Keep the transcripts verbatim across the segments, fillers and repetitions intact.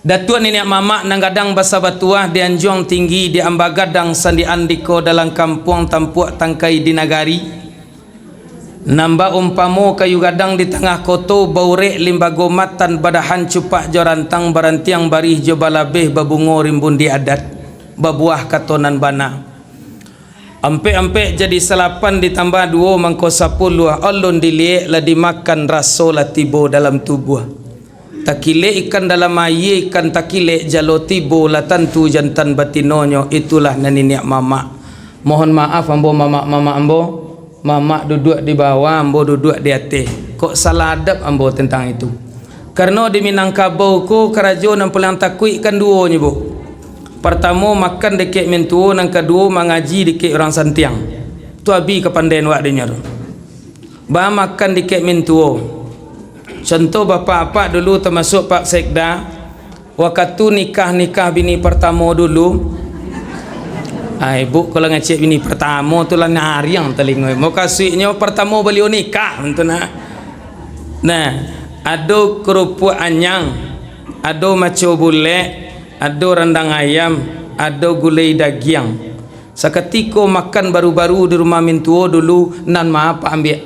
Datuak niniak mamak nan gadang basa batuah di anjuang tinggi di amba gadang sandi andiko dalam kampuang tampuak tangkai di nagari. Nan baumpamo kayu gadang di tangah koto, baurek limbago matan badahan cupak jo rantang barantiang barih jo balabeh babungo rimbun di adat, babuah kato nan bana. Ampek-ampek jadi salapan ditambah duo mangko sapuluah, alun diliek lah dimakan raso lah tibo dalam tubuah. Takilek ikan dalam aia, ikan takilek jalo tibo lah tantu jantan batinonyo, itulah nan niniak mamak. Mohon maaf ambo mamak-mamak ambo, mamak duduak di bawah, ambo duduak di ateh. Kok salah adab ambo tentang itu? Karano di Minangkabau ko karajo nan paliang takuik kan duo nyo, Bu. Partamo makan dakek mintuo, nan kaduo mangaji dakek urang santiang. Tu abi kapandean wak dinyo tu. Ba makan dakek mintuo. Contoh bapak-bapak dulu tamasuak Pak Sekda, wakatu nikah-nikah bini partamo dulu. Ai, Bu, kalau ngecek bini partamo tu lah nariang talingo. Mukasuiknyo partamo balio nikah, tu nah. Nah, ado kerupuak anyang, ado maco bulek, ado randang ayam, ado gulai dagiang. Sakatiko makan baru-baru di rumah mintuo dulu, nan ma Apak ambiak?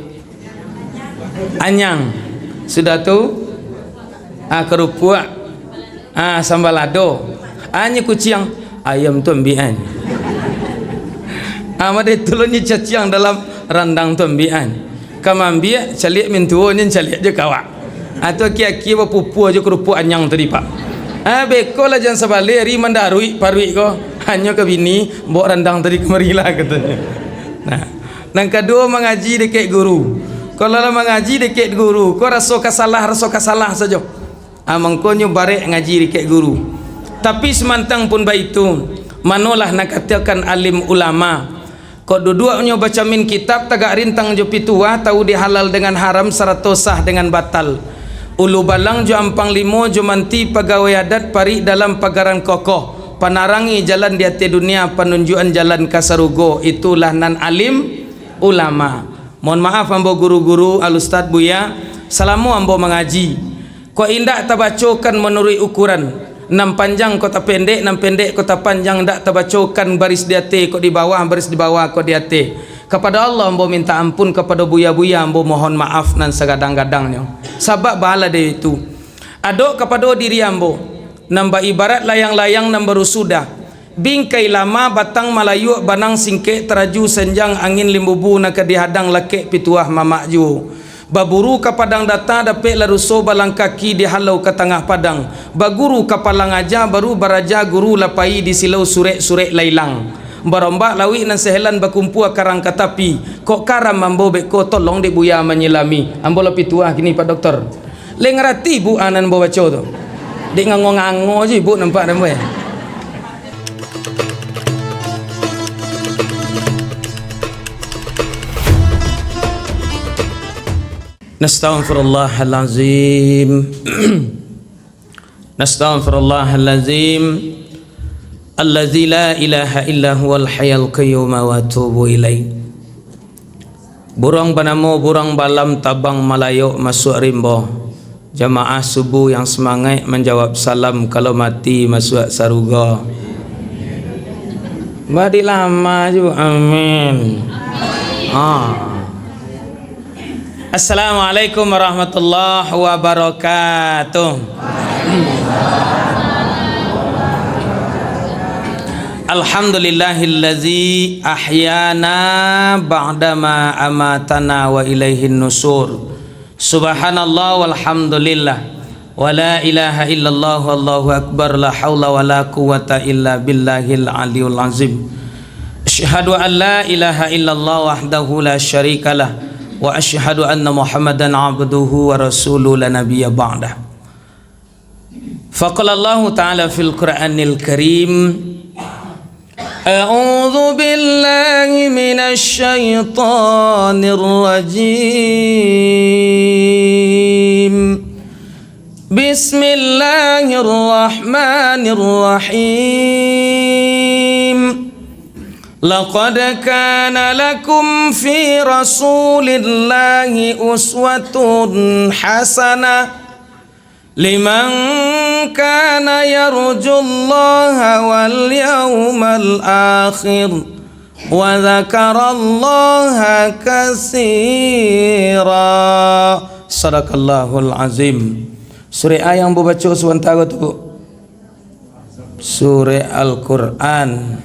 Anyang. Sudah tu, ah, kerupuak, ah, sambal lado. Ah, nyo kuciang, ayam tu ambiak an. Ah, made tu lo nyo caciang dalam randang tu ambiak an. Ka maambiak, caliak mintuo nyo caliak jo ka awak. Atau aki-aki bapupua jo kerupuak anyang tadi, Pak. Ah, beko lah jan sabalik ari mandaruik paruik ko. Hanyo ka bini, bawa randang tadi kamarilah, katonyo. Nah, nan kaduo mangaji dakek guru. Kalau lah mangaji dakek guru, ko raso ka salah, raso ka salah sajo. Ah, mangkonyo barek ngaji dakek guru. Tapi samantang pun baitu, manolah nan katokan alim ulama. Kok duduaknyo bacamin kitab, tagak rintang jo pituah, tahu di halal dengan haram, sarato sah dengan batal. Ulu balang jo ampang limo, jo manti pagawai adat, parik dalam pagaran kokoh, panarangi jalan di ateh dunia, panunjuan jalan ka sarugo, itulah nan alim ulama. Mohon maaf ambo guru-guru, al-ustad, buya, salamo ambo mangaji, kok indak tabacokan manuruik ukuran, nan panjang kok tapendek, nan pendek kok tapanjang, indak tabacokan baris di ateh kok di bawah, baris di bawah kok di ateh. Kapado Allah ambo minta ampun, kapado buya-buya ambo mohon maaf nan sagadang-gadangnyo. Sabab baa lah dek itu, adok kapado diri ambo, nan baibarat layang-layang nan baru sudah, bingkai lama, batang malayuak, banang singkek, taraju senjang, angin limbubu nan ka dihadang, lakek pituah mamak juo. Baburu ka padang data, dapek lah ruso, balang kaki dihalau ka tangah padang. Baguru ka palang aja, baru baraja guru lah pai, di silau surek-surek lah ilang. Barombak lauik nan sahelan, bakumpua karang ka tapi. Kok karam ambo beko, tolong dek buya manyilami. Ambo lah pituah kini, Pak Doktor. Lai ngarati, Bu, a nan babaco tu? Dek ngango-ngango je, Bu, nampak den, Bu, eh. Nastaghfirullahalazim. Nastaghfirullahalazim. Allazi la ilaha illa huwal hayyul qayyum wa atubu ilaih. Buruang banamo buruang balam, tabang malayok masuak rimbo. Jamaah subuh yang semangaik manjawab salam, kalau mati masuak sarugo. Badi lama ju, amin. Ha. Assalamualaikum warahmatullahi wabarakatuh. Alhamdulillahillazi ahyana ba'dama amatana wa ilaihin nusur. Subhanallah walhamdulillah. Wa la ilaha illallah wallahu akbar, la haula wa la quwwata illa billahil aliyul azim. Asyhadu an la ilaha illallah wahdahu la syarikalah, wa asyhadu anna Muhammadan abduhu wa rasuluh la nabiyya ba'dah. Faqala Allahu ta'ala fil Qur'anil Karim, A'udzu billahi minasy syaithanir rajim. Bismillahirrahmanirrahim. Laqad kana lakum fi Rasulillahi uswatun hasanah Liman kana yarjullaha wal yaumal akhir, wa dzakarallaha katsira. Sadaqallahul azim. Surah a yang babaco sabanta ko tu, Bu? Surah Al-Quran.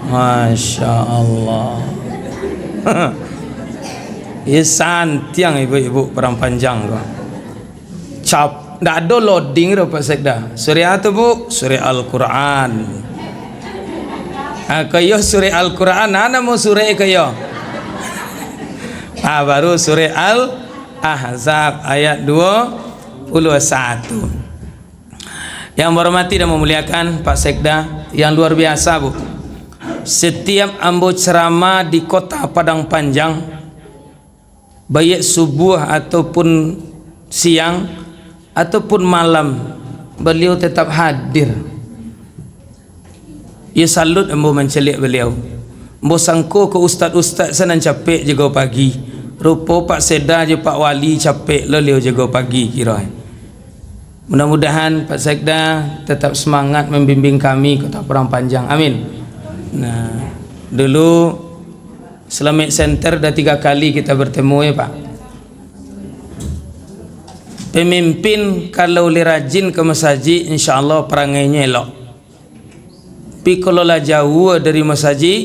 Masya Allah. Iya santiang ibu-ibu padang panjang ko. Cap, ndak ado loading doh, Pak Sekda. Surah a tu, Bu? Surah Al-Quran. Ah, ko iyo surah Al-Quran, nah, namo surah ko iyo? Ah, baru surah Al-Ahzab ayat dua puluh satu. Yang ambo hormati dan memuliakan Pak Sekda yang luar biasa, Bu. Setiap ambo ceramah di Kota Padang Panjang, baiak subuah ataupun siang ataupun malam, baliau tetap hadir. Iyo salut ambo mancaliak baliau. Ambo sangko ko ustad-ustad se nan capek jago pagi. Rupo Pak Sekda jo Pak Wali capek lo baliau jago pagi kiro. Mudah-mudahan Pak Sekda tetap semangat membimbing kami Kota Padang Panjang. Amin. Nah, dulu Selamek Center dah tiga kali kita bertemu ya, Pak. Pemimpin kalau lai rajin ka masajik, insya Allah parangainyo elok. Tapi kalau lah jauah dari masajik,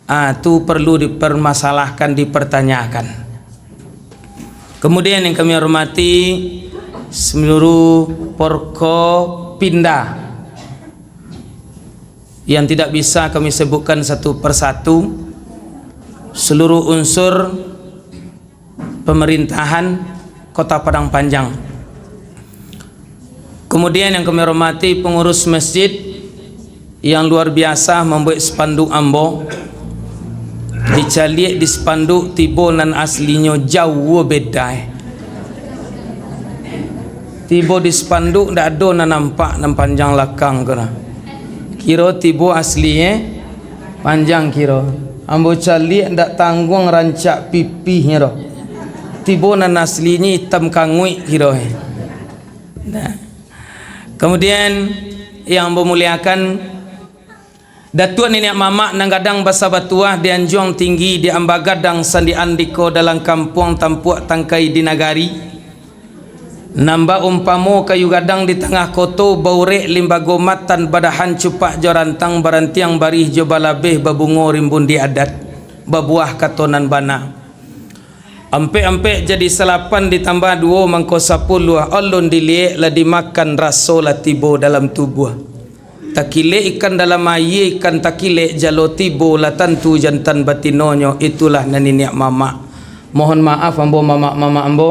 ah, tu perlu dipermasalahkan, dipertanyakan. Kemudian yang kami hormati seluruh Forkopimda yang tidak bisa kami sebutkan satu persatu, seluruh unsur pemerintahan Kota Padang Panjang. Kemudian yang kami hormati pengurus masjid yang luar biasa mambuek spanduk ambo. Dicaliak di spanduk, tibo nan aslinyo jauah beda, eh. Tibo di spanduk ndak ado nan nampak nan panjang lakang ko nah. Kiro tibo asli, eh. Panjang kiro. Ambo caliak ndak tangguang rancak pipihnyo doh. Tibo nan aslinyo itam kanguik kiro, eh. Nah. Kemudian yang ambo muliakan, Datuak niniak mamak nan gadang basa batuah di anjuang tinggi di amba gadang sandi andiko dalam kampuang tampuak tangkai di nagari. Nan baumpamo kayu gadang di tangah koto, baurek limbago matan badahan cupak jo rantang barantiang barih jo balabeh babungo rimbun di adat, babuah kato nan bana. Ampek-ampek jadi salapan ditambah duo mangko sapuluah, alun diliek lah dimakan raso lah tibo dalam tubuah. Takilek ikan dalam aia, ikan takilek jalo tibo lah tantu jantan batinonyo, itulah nan niniak mamak. Mohon maaf ambo mamak-mamak ambo,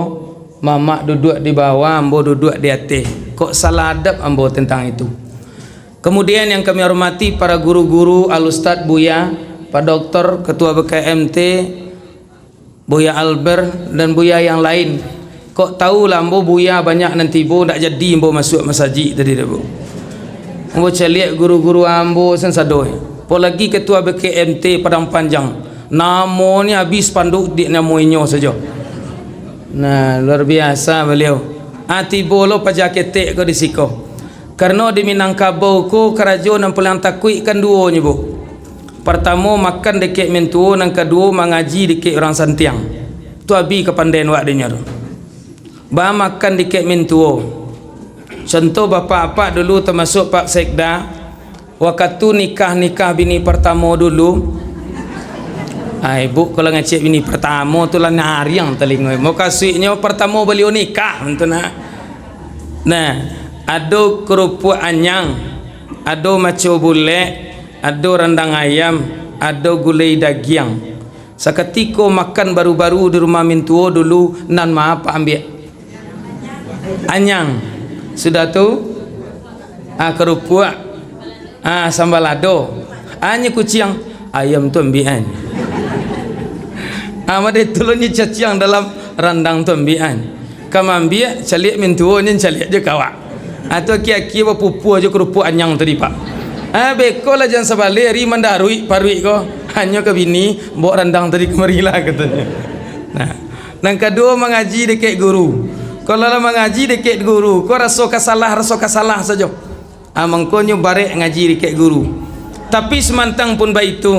mamak duduak di bawah, ambo duduak di ateh. Kok salah adab ambo tentang itu. Kemudian yang kami hormati para guru-guru, al-ustad, buya, pak doktor, ketua B K M T, Buya Albert, dan buya yang lain. Kok tahu lah ambo buya banyak nan tibo, ndak jadi ambo masuak masajik tadi tu, Bu. Ambo caliak guru-guru ambo sansado. Apolagi ketua B K M T Padang Panjang. Namonyo abih spanduk di namo inyo sajo. Nah, luar biasa baliau. Ah, tibo lo paja ketek ko di siko. Karano di Minangkabau ko, karajo nan paliang takuik kan duo nyo, Bu. Partamo, makan dikek mintuo, nan kaduo, mangaji dikek urang santiang. Tu abih kapandaian wak dinyo tu. Ba makan dikek mintuo. Contoh, bapak-bapak dulu, tamasuak Pak Sekda, wakatu nikah-nikah bini partamo dulu, ai, Bu, kalau ngecek bini partamo tu lah nariang talingo. Mukasuiknyo partamo baliau nikah, tu nah. Nah, ado kerupuak anyang, ado maco bulek, ado randang ayam, ado gulai dagiang. Sakatiko makan baru-baru di rumah mintuo dulu, nan ma Apak ambiak? Anyang. Sudah tu, ah, kerupuak. Ah, samba lado. Anyo kuciang, ayam tu ambiak an. Ah, made tu lo nyo caciang dalam randang tu ambiak an. Ka maambiak, caliak mintuo nyo caliak jo kawak. Ah, tu aki-aki bapupua jo kerupuak anyang tadi, Pak. Ah, beko lah jan sabaleh ari mandaruik paruik ko. Anyo ka bini, baok randang tadi kamari lah, katonyo. Nah, nan kaduo mangaji dikek guru. Kalau lah mangaji dikek guru, ko raso kasalah, raso kasalah sajo. Ah, mangkonyo barek ngaji dikek guru. Tapi samantang pun baitu,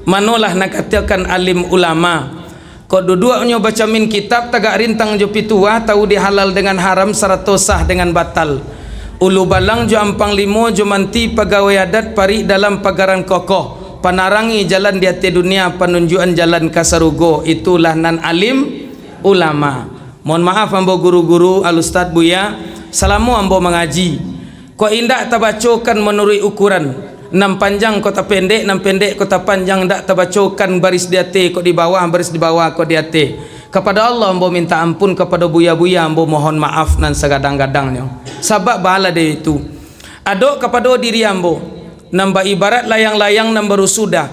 manolah nan katokan alim ulama. Kok duduaknyo bacamin kitab, tagak rintang jo pituah, tahu di halal dengan haram, sarato sah dengan batal. Ulu balang jo ampang limo, jo manti pagawai adat, parik dalam pagaran kokoh, panarangi jalan di ateh dunia, panunjuan jalan ka sarugo, itulah nan alim ulama. Mohon maaf ambo guru-guru, al-ustad, buya, salamo ambo mangaji, kok indak tabacokan manuruik ukuran, nan panjang kok tapendek, nan pendek kok tapanjang, indak tabacokan baris di ateh kok di bawah, baris di bawah kok di ateh. Kapado Allah ambo minta ampun, kapado buya-buya ambo mohon maaf nan sagadang-gadangnyo. Sabab baalah dari itu, adok kapado diri ambo, nan baibarat layang-layang nan baru sudah,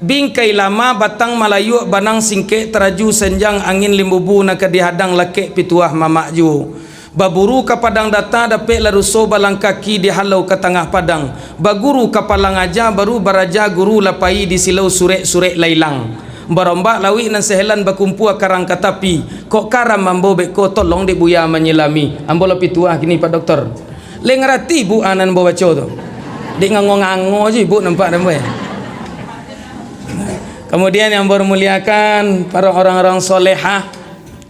bingkai lama, batang malayuak, banang singkek, taraju senjang, angin limbubu nan ka dihadang, lakek pituah mamak juo. Baburu ka padang data, dapek lah ruso, balang kaki dihalau ka tangah padang. Baguru ka palang aja, baru baraja guru, lah pai di silau, surek-surek lah ilang. Barombak lauik nan sahelan, bakumpua karang ka tapi. Kok karam ambo beko, tolong dek buya manyilami. Ambo lah pituah kini, Pak Doktor. Lai ngarati, Bu, a nan ambo baco tu? Dek ngango-ngango je, Bu, nampak ambo, eh. Kemudian yang bermuliakan para orang-orang solehah,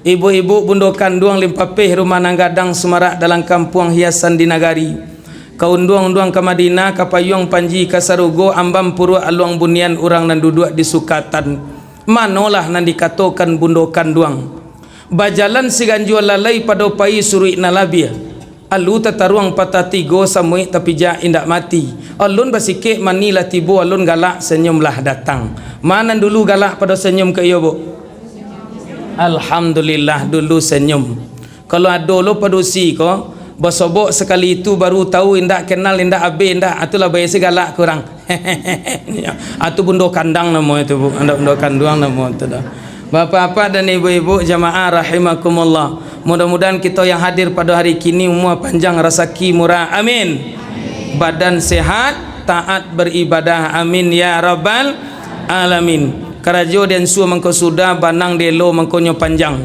ibu-ibu bundo kanduang limpapeh, rumah nan gadang sumarak dalam kampuang, hiasan di nagari. Ka unduang-unduang ka Madinah, ka payuang panji ka sarugo, ambam puruak aluang bunian, urang nan duduak di sukatan. Manolah nan dikatokan bundo kanduang. Bajalan siganjua lalai, pado pai suruik nan labiah. Alu tataruang patah tigo, samuik tapijak indak mati. Alun basikek mani lah tibo, alun galak senyum lah datang. Ma nan dulu galak pado senyum ka iyo, Bu? Alhamdulillah, dulu senyum. Kalau ado lo padusi ko, basobok sakali itu baru tahu, indak kenal, indak abih, indak, atulah baisi galak kurang. Atu bundo kandang namo itu, Bu. Indak bundo kanduang namo itu doh. Bapak-bapak dan ibu-ibu jamaah rahimakumullah. Mudah-mudahan kito yang hadir pado hari kini umua panjang, rasaki murah. Amin. Badan sehat, taat beribadah. Amin ya rabbal alamin. Karajo diansua mangko sudah, banang dielo mangkonyo panjang.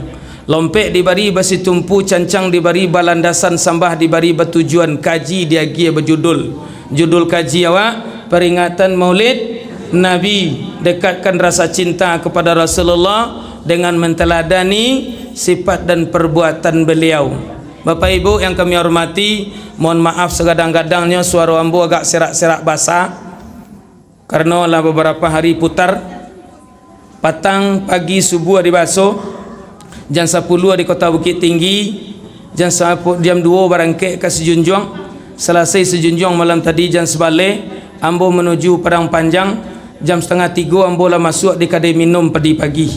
Lompek dibari basitumpu, cancang dibari balandasan, sambah dibari batujuan, kaji diagiah bajudul. Judul kaji awak, Peringatan Maulid Nabi, dekatkan rasa cinta kepada Rasulullah dengan menteladani sifat dan perbuatan beliau. Bapak Ibu yang kami hormati, mohon maaf sagadang-gadangnyo suaro ambo agak serak-serak basa. Karano lah babarapo hari putar, patang, pagi, subuah di Baso, jam sapuluah di Kota Bukittinggi, jam sapu-, jam duo barangkek ka Sijunjuang, salasai Sijunjuang malam tadi jam sabaleh, ambo manuju Padang Panjang, jam satangah tigo ambo lah masuak di kadai minum padi pagi.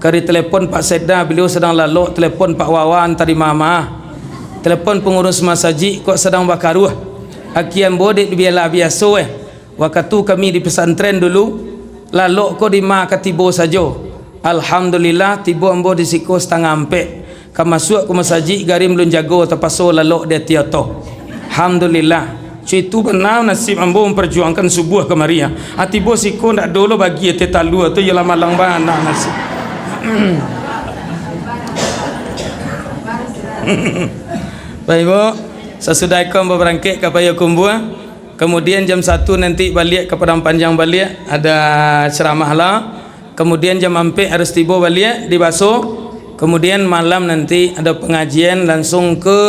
Ka ditelepon Pak Sekda, beliau sadang lalok, telepon Pak Wawan, tarima maaf. Telepon pangurus masajik, kok sadang bakaruah. Aki ambo dek bialah biaso, eh. Wakatu kami di pesantren dulu, lalok ko di ma ka tibo sajo. Alhamdulillah, tibo ambo di siko satangah ampek. Ka masuak ka masajik, garim lun jago, tapaso lalok di ateh oto. Alhamdulillah. Cak itu bana nasib ambo mamparjuangkan subuah kamari, ah. Ah, tibo siko ndak ado lo bagi ateh talua tu, iyolah malang bana nasib. Baik, Bu. Sasudah iko ambo barangkek ka Payakumbuah. Kemudian jam satu nanti baliak ka Padang Panjang baliak, ada ceramah lah. Kemudian jam ampek harus tibo baliak di Baso. Kemudian malam nanti ada pengajian langsung ke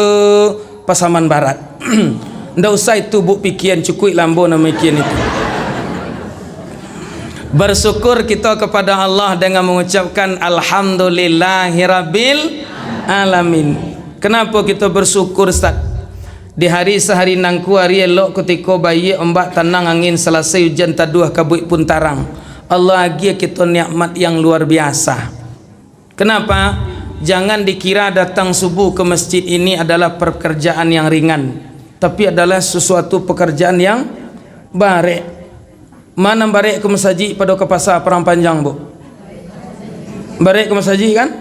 Pasaman Barat. Ndak usah itu, Bu, pikian, cukuik lah ambo nan mikian itu. Bersyukur kita kepada Allah dengan mengucapkan alhamdulillahirabbil alamin. Kenapa kita bersyukur, Ustaz? Di hari sahari nangku, hari elok kutiko baiak, ombak tanang, angin salasai, ujan taduah, kabuik pun tarang. Allah agiah kito nikmat yang luar biasa. Kenapa? Jangan dikira datang subuh ke masjid ini adalah pekerjaan yang ringan, tapi adalah sesuatu pekerjaan yang barek. Ma nan barek ka masajik pado ka pasa Padang Panjang, Bu? Barek ka masajik, kan?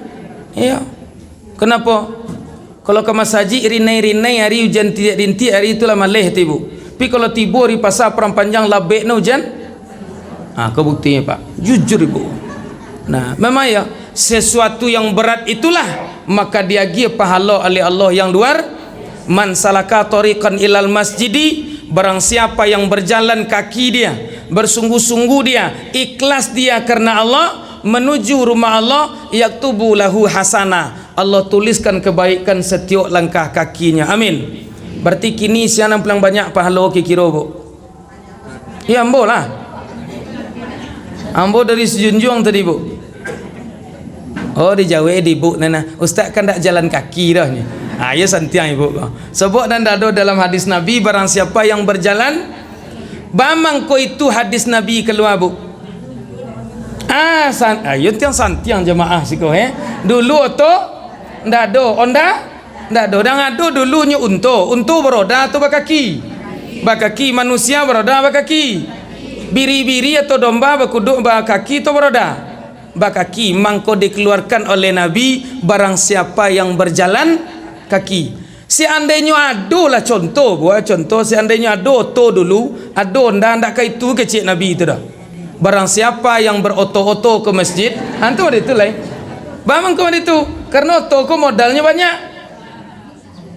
Iyo. Kenapa? Kalau ka masajik rinai-rinai, ari ujan rintik-rintik, ari tu lah maleh tu, Bu. Tapi kalau tibo di pasa Padang Panjang, labek no ujan. Ah, ko buktinyo, Pak. Jujur, Ibu. Nah, memang ya, sesuatu yang berat itulah maka diagiah pahalo oleh Allah yang luar. "Man salaka thariqan ilal masjidi," barang siapa yang berjalan kaki dia, bersungguh-sungguh dia, ikhlas dia karena Allah, menuju rumah Allah, "yaktubu lahu hasanah," Allah tuliskan kebaikan setiap langkah kakinya. Amin. Berarti kini sia nan paling banyak pahalo kiro-kiro, Bu? Ya, ambo lah. Ambo dari Sijunjuang tadi, Bu. Oh, dijawek di Bu, nana. Ustaz kan dak jalan kaki dah ni. Ah, ya santiang Ibu ko. Sebab nan ado dalam hadis Nabi, barang siapa yang berjalan, baa mangko itu hadis Nabi kalua, Bu. Ah, san-, ah, yo tiang santiang jamaah siko, eh. Dulu oto ndak ado, onda ndak ado. Nan ado dulu nyo unto, unto baroda atau bakaki? Bakaki. Manusia baroda bakaki? Biri-biri atau domba bakuduk bakaki atau baroda? Bakaki. Mangko dikeluarkan oleh Nabi, barang siapa yang berjalan kaki. Seandainyo ado lah contoh, buah contoh, seandainyo ado oto dulu, ado onda, ndak ka itu kecek Nabi tu dah. Barang siapa yang beroto-oto ke masjid, antu ada itu lai. Baa mangko ada itu, karena oto ko modalnyo banyak.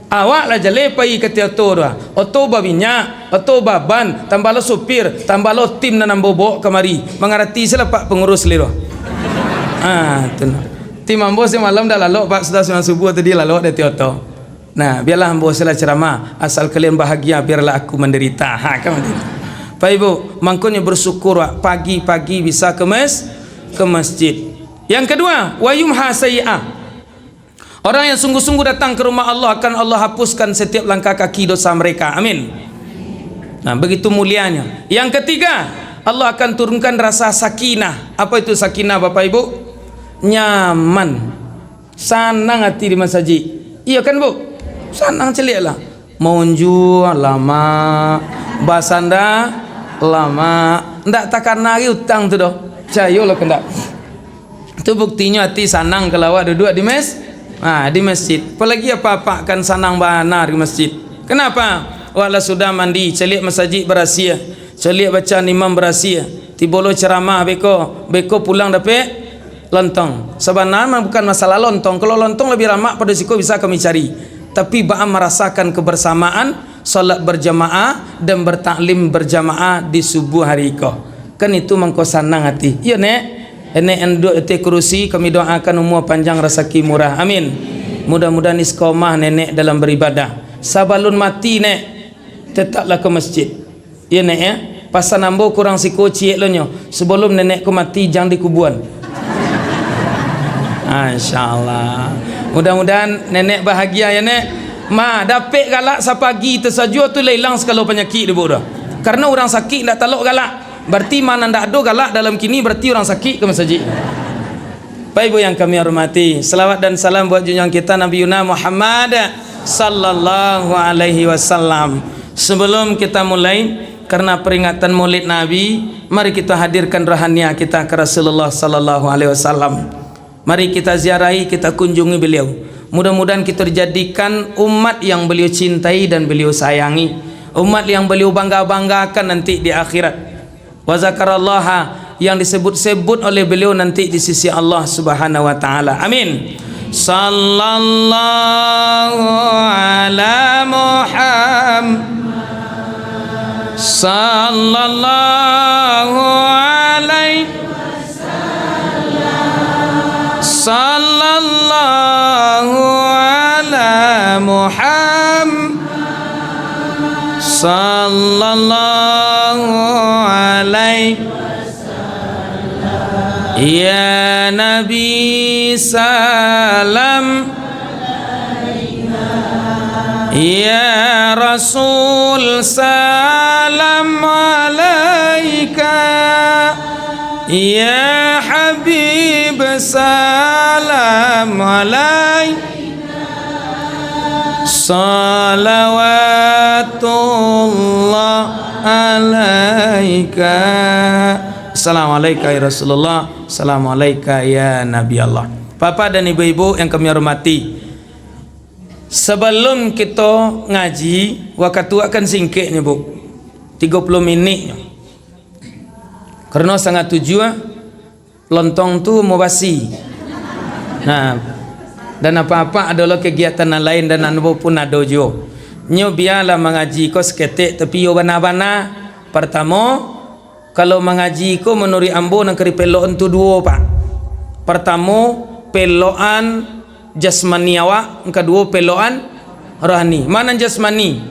Awak lah jaleh pai ka oto tu ah. Oto baminyak, oto baban, tambah lo supir, tambah lo tim nan ambo bawok kamari. Mangarati salah Pak Pangurus lai tu. Ah, tu nah. Tim ambo samalam dah lalok, Pak, sudah sambahyang subuh tadi lalok dari oto. Nah, biarlah ambo salah ceramah, asal kalian bahagia, biarlah aku menderita. Ha, kan begitu. Pak Ibu, mangkonyo bersyukur wak, pagi-pagi bisa ke mes-, ke masjid. Yang kedua, wayum hasai'a. Orang yang sungguh-sungguh datang ke rumah Allah, akan Allah hapuskan setiap langkah kaki dosa mereka. Amin. Nah, begitu mulianya. Yang ketiga, Allah akan turunkan rasa sakinah. Apa itu sakinah, Bapak Ibu? Nyaman. Sanang ati di masajik. Iyo kan, Bu? Sanang caliak lah. Maunjua lamak, basanda lamak. Ndak takana lagi utang tu doh. Cayo lo kandak. Tu buktinyo ati sanang kalau awak duduak di mes-, ha, di masjid. Apolagi apak-apak kan sanang bana di masjid. Kenapa? Awak lah sudah mandi, caliak masajik barasiah, caliak bacaan imam barasiah. Tibo lo ceramah beko, beko pulang dapek lontong. Sabananyo mah bukan masalah lontong. Kalau lontong labiah lamak pado siko bisa kami cari. Tapi baa marasakan kebersamaan, salat berjamaah, dan bertaklim berjamaah di subuh hari ko. Kan itu mangko sanang ati. Iyo, Nek? Nenek nan duduak di ateh kurusi, kami doakan umua panjang, rasaki murah. Amin. Mudah-mudahan istiqomah Nenek dalam beribadah. Sabalun mati, Nek, tetaplah ke masjid. Iyo, Nek, ya. Pasan ambo kurang siko ciek lo nyo. Sabalun Nenek ko mati, jan dikubuan. Ah, insya Allah. Mudah-mudahan Nenek bahagia, ya, Nek. Ma, dapek galak sapagi tu sajo tu lah ilang sagalo panyakik di Bu tu. Karano urang sakik ndak talok galak. Bararti ma nan ndak ado galak dalam kini, bararti urang sakik ka masajik. Bapak Ibu yang kami hormati, salawat dan salam buat junjungan kita Nabi Yuna Muhammad sallallahu alaihi wasallam. Sebelum kita mulai, karena peringatan Maulid Nabi, mari kita hadirkan rohaniah kita ke Rasulullah sallallahu alaihi wasallam. Mari kita ziarahi, kita kunjungi beliau. Mudah-mudahan kita dijadikan umat yang beliau cintai dan beliau sayangi. Umat yang beliau bangga-banggakan nanti di akhirat. Wa zakarallaha, yang disebut-sebut oleh beliau nanti di sisi Allah Subhanahu wa Ta'ala. Amin. Sallallahu ala Muhammad. Sallallahu alaihi. Sallallahu ala Muhammad. Sallallahu alaihi. Ya Nabi salam. Ya Rasul salam alaika. Ya Habib salam alaika. Salawatullah alaika. Assalamualaika ya Rasulullah. Assalamualaika ya Nabi Allah. Bapak dan ibu-ibu yang kami hormati, sebelum kita ngaji, wakatu akan singkeknya, Bu. Tiga puluh menitnya. Karena setengah tujuh, ah, lontong tu mau basi. Nah, Dan apak-apak adolah kagiatan nan lain, dan ambo pun ado juo. Nyo bialah mangaji ko saketek, tapi iyo bana-bana. Partamo, kalau mangaji ko manuruik ambo nan ka dipelokan tu duo, Pak. Partamo, pelokan jasmani awak, nan kaduo pelokan rohani. Ma nan jasmani?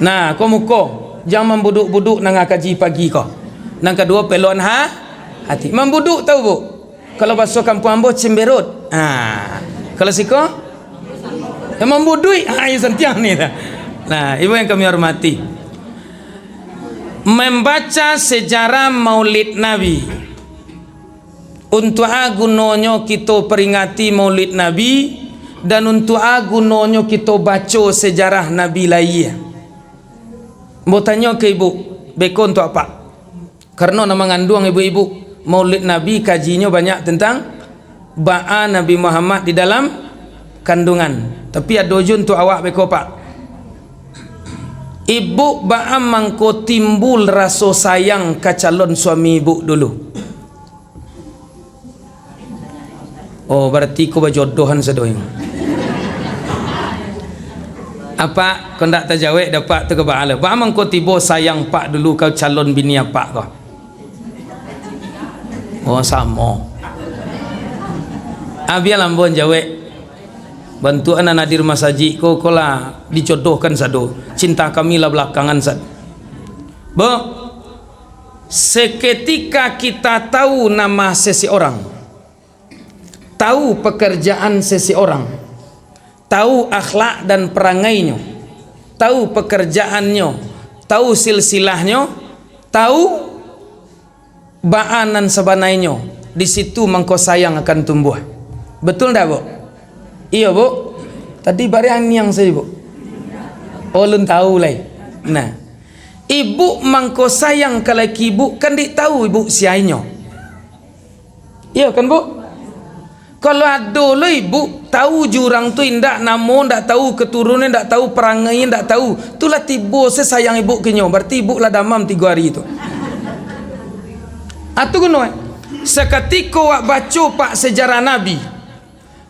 Nah, ko muko, jan mambuduik-buduik nan kaji pagi ko. Nan kaduo pelokan ha-, hati. Mambuduik tau, Bu? Kalau baso kampuang ambo, cemberut. Ha. Kalau siko? Yo mambuduik. Ha, iyo santiang ni. Nah, Ibu yang kami hormati. Membaca sejarah Maulid Nabi. Untuak a gunonyo kito peringati Maulid Nabi, dan untuak a gunonyo kito baco sejarah Nabi lahia? Ambo tanyo ka Ibu, beko untuak Apak. Karano nan manganduang ibu-ibu, Maulid Nabi kajinyo banyak tentang baa Nabi Muhammad di dalam kandungan. Tapi ado juo untuak awak beko, Pak. Ibu, baa mangko timbul raso sayang ka calon suami ibu dulu? Oh, bararti ko bajodohan sadonyo. Apak, kok ndak tajawek dek Apak tu ka baa lah. Baa mangko tibo sayang Pak dulu ka calon bini Apak ko? Oh, samo. Ah, bialah ambo jawek. Bantuak anak di rumah sajik ko, ko lah dijodohkan sado. Cinta kami lah belakangan sado. Bu, seketika kita tahu nama seseorang, tahu pekerjaan seseorang, tahu akhlak dan perangainyo, tahu pekerjaannyo, tahu silsilahnyo, tahu baa nan sabanainyo, di situ mangko sayang akan tumbuah. Betul ndak, Bu? Iyo, Bu. Tadi bareh aniang sajo, Bu. Oh, alun tahu lai. Nah, ibu mangko sayang ka laki ibu, kan ndak tahu ibu sia inyo. Iyo kan, Bu? Kalau ado lo ibu, tahu jurang tu indak, namo ndak tahu, keturunan ndak tahu, perangai ndak tahu, tu lah tibo se sayang ibu ka inyo, bararti ibu lah damam tigo hari tu. Atu guno, eh? Sakatiko wak baco, Pak, sejarah Nabi,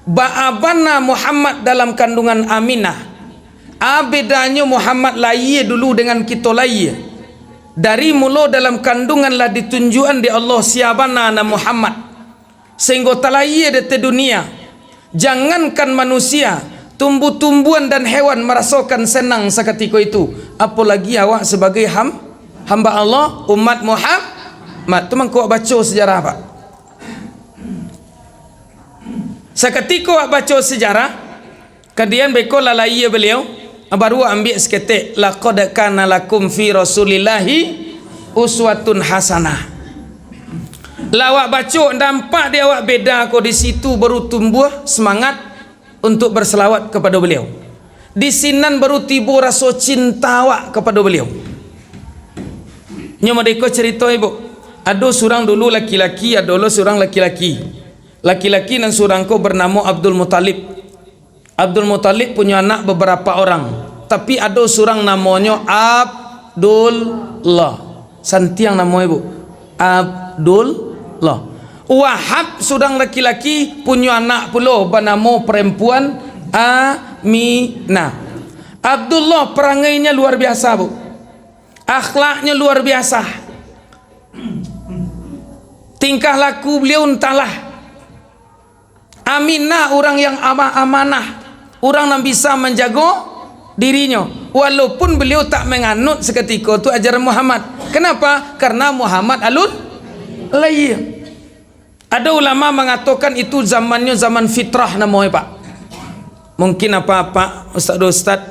baa bana Muhammad dalam kandungan Aminah. A bedanyo Muhammad lahia dulu dengan kito lahia. Dari mulo dalam kandungan lah ditunjuakan dek Allah sia bana nan Muhammad. Sahinggo talahia di ateh dunia, jangankan manusia, tumbuh-tumbuhan dan hewan marasokan senang sakatiko itu, apolagi awak sabagai ham-, hamba Allah, umat Muhammad. Tu mangko awak baco sejarah, Pak. Sakatiko awak baco sejarah, Kadian beko lah lahia baliau, baru ambiak saketek, "Laqad kana lakum fi Rasulillahi uswatun hasanah." Lah awak baco, nampak di awak beda ko, di situ baru tumbuah semangat untuk berselawat kepada beliau. Di sinan baru tibo raso cinta awak kepada beliau. Nyo mode ko carito, Ibu. Ado surang dulu laki-laki, ado lo surang laki-laki. Laki-laki nan surang ko bernamo Abdul Muthalib. Abdul Muthalib punyo anak babarapo urang, tapi ado surang namonyo Abdullah. Santiang namo, Ibu. Abdullah. Wahab surang laki-laki punyo anak pulo banamo parampuan Aminah. Abdullah perangainyo luar biasa, Bu. Akhlaknyo luar biasa. Tingkah laku beliau entahlah. Aminah urang yang ama-, amanah, urang nan bisa manjago dirinyo, walaupun beliau tak manganut sakatiko tu ajaran Muhammad. Kenapa? Karena Muhammad alun lahia. Ado ulama mangatokan itu zamannyo zaman fitrah namonyo, Pak. Mungkin apak-apak, ustaz-ustaz,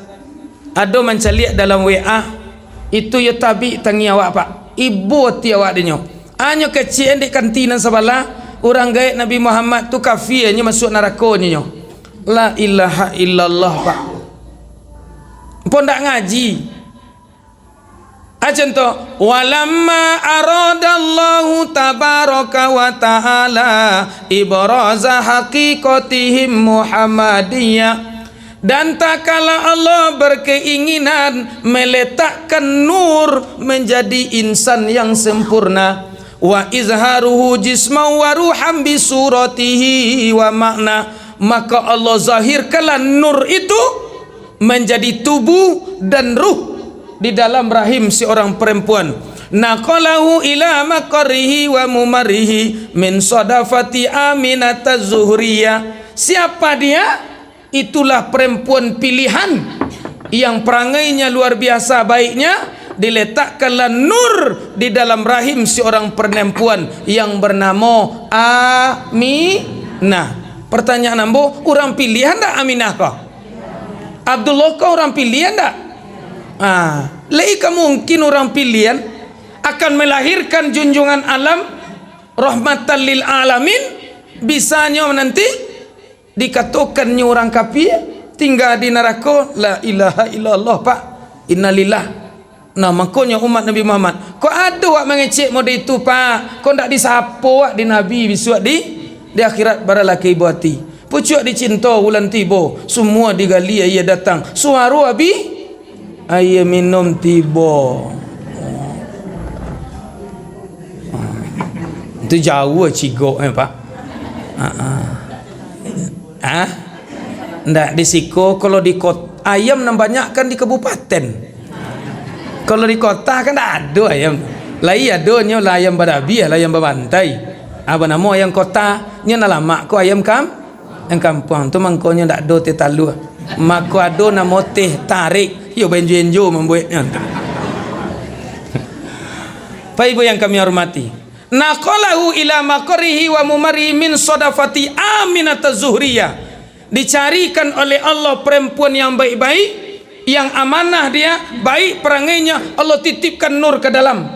ado mancaliak dalam W A, itu yo tabik tangih awak, Pak. Ibo ati awak dinyo. Anyo kecek dek kanti nan sabalah, urang gaek Nabi Muhammad tu kafir, nyo masuak narako nyo. La ilaha illallah, Pak. Apo ndak ngaji? Ah, contoh, "Walamma aradallahu tabaraka wa ta'ala ibraza haqiqatihim Muhammadiyah." Dan takala Allah berkeinginan meletakkan nur menjadi insan yang sempurna, wa izharuhu jisman wa ruhan bi suratihi wa makna, Maka Allah zahirkanlah nur itu menjadi tubuh dan ruh di dalam rahim seorang perempuan. Naqalahu ila maqarrihi wa mumarrihi min sadafati Aminataz Zuhriyah. Siapa dia? Itulah perempuan pilihan yang perangainya luar biasa baiknya, diletakkanlah nur di dalam rahim seorang perempuan yang bernamo Aminah. Pertanyaan ambo, urang pilihan ndak Aminah ko? Abdullah ko urang pilihan ndak? Ah, lai ka mungkin urang pilihan akan melahirkan junjungan alam, rahmatan lil alamin, bisanyo nanti dikatokannyo urang kafir, tingga di narako. La ilaha illallah, Pak. Innalillah. Nah, makonyo umat Nabi Muhammad, kok ado wak mangecek model itu, Pak? Kok ndak disapo wak di Nabi bisuak di, di akhirat, baralakei buati. Pucuak dicinto ulan tibo, sumua digali aia datang. Suaro abi, aia minum tibo. Itu jauah cigok, eh, Pak. Ha, ha. Ah? Ndak di siko, kalau di kot-, ayam nan banyak kan di kabupaten. Kalau di kota kan ndak ado ayam. Lai adonyo lah ayam badabiah, lah ayam babantai. Apa namo ayam kota? Nyo nan lamak ko ayam kam-, ayam kampuang tu, mangkonyo ndak ado teh talua. Mako ado namo teh tarik. Yo benjo-enjo mambueknyo. Bapak Ibu yang kami hormati, naqalahu ila maqarrihi wa mumarrihi min sadafati Aminataz Zuhriyah. Dicarikan oleh Allah perempuan yang baik-baik, yang amanah dia, baik perangainya, Allah titipkan nur ke dalam.